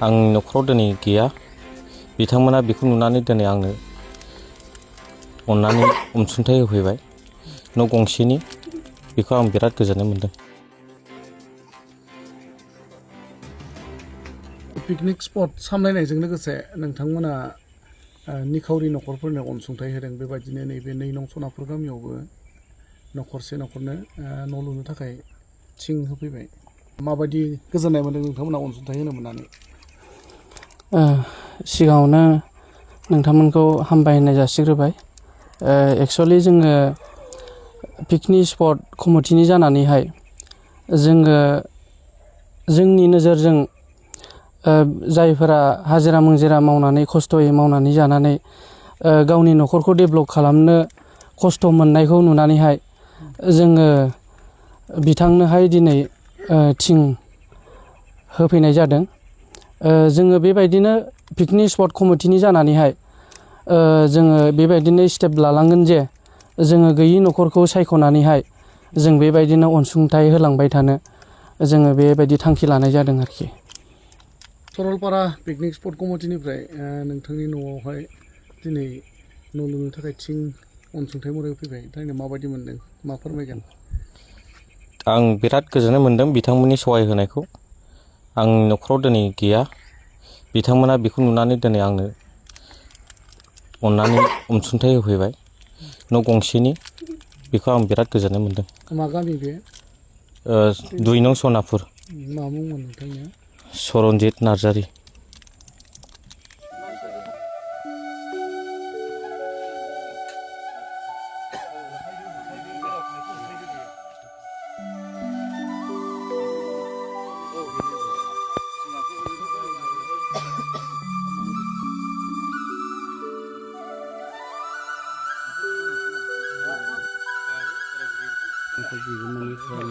आं नख'राव दिनै गैया बिथांमोना बेखौ नुनानै दिनै आंनो अननानै अनसुंथाइ होफैबाय न' गंसेनि बेखौ आं बिराद गोजोननाय मोनदों। पिकनिक स्पट सामलायनायजों लोगोसे नोंथांमोना निखावरि नखरफोरनो अनसुंथाइ होदों बेबायदिनो नैबे 2 नं सनापुर गामियावबो न'खरनो न' लुनो थाखाय थिं होफैबाय। माबायदि गोजोननाय मोनदों नोंथांमोना अनसुंथाइ होनो मोननानै? सिगाङावनो नोंथांमोनखौ हामबायहोनाय जासिग्रोबाय। एक्सुवेलि जोङो पिकनिक स्पट कमिटिनि जानानैहाय जोङो जोंनि नोजोरजों जायफोरा हाजिरा मुजिरा मावनानै खस्थ'यै मावनानै जानानै गावनि न'खरखौ डेभेलप खालामनो खस्थ' मोननायखौ नुनानैहाय जोङो बिथांनोहाय दिनै थिं होफैनाय जादों। जोङो बेबायदिनो पिकनिक स्पट कमिटिनि जानानैहाय जोङो बेबायदिनो स्टेप लालांगोन जे जोङो गैयि न'खरखौ सायख'नानैहाय जों बेबायदिनो अनसुंथाइ होलांबाय थानो जोङो बेबायदि थांखि लानाय जादों आरोखि। सरलपारा पिकनिक स्पट कमिटिनिफ्राय नोंथांनि न'आवहाय दिनै न' लुनो थाखाय थिं अनसुंथाइ महरै फैबाय। थारैनो माबायदि मोनदों? मा फोरमायगोन? आं बिराद गोजोननाय मोनदों बिथांमोननि सहाय होनायखौ। आं नख'राव दिनै गैया बिथांमोना बेखौ नुनानै दिनै आंनो अननानै अनसुंथाइ होफैबाय न' गंसेनि बेखौ आं बिराद गोजोननाय मोनदों। मा गामि बे? 2 नं सनापुर। मा मुंमोन नोंथांनिया? सरनज नार्जारि। बिगोमानिफ्राय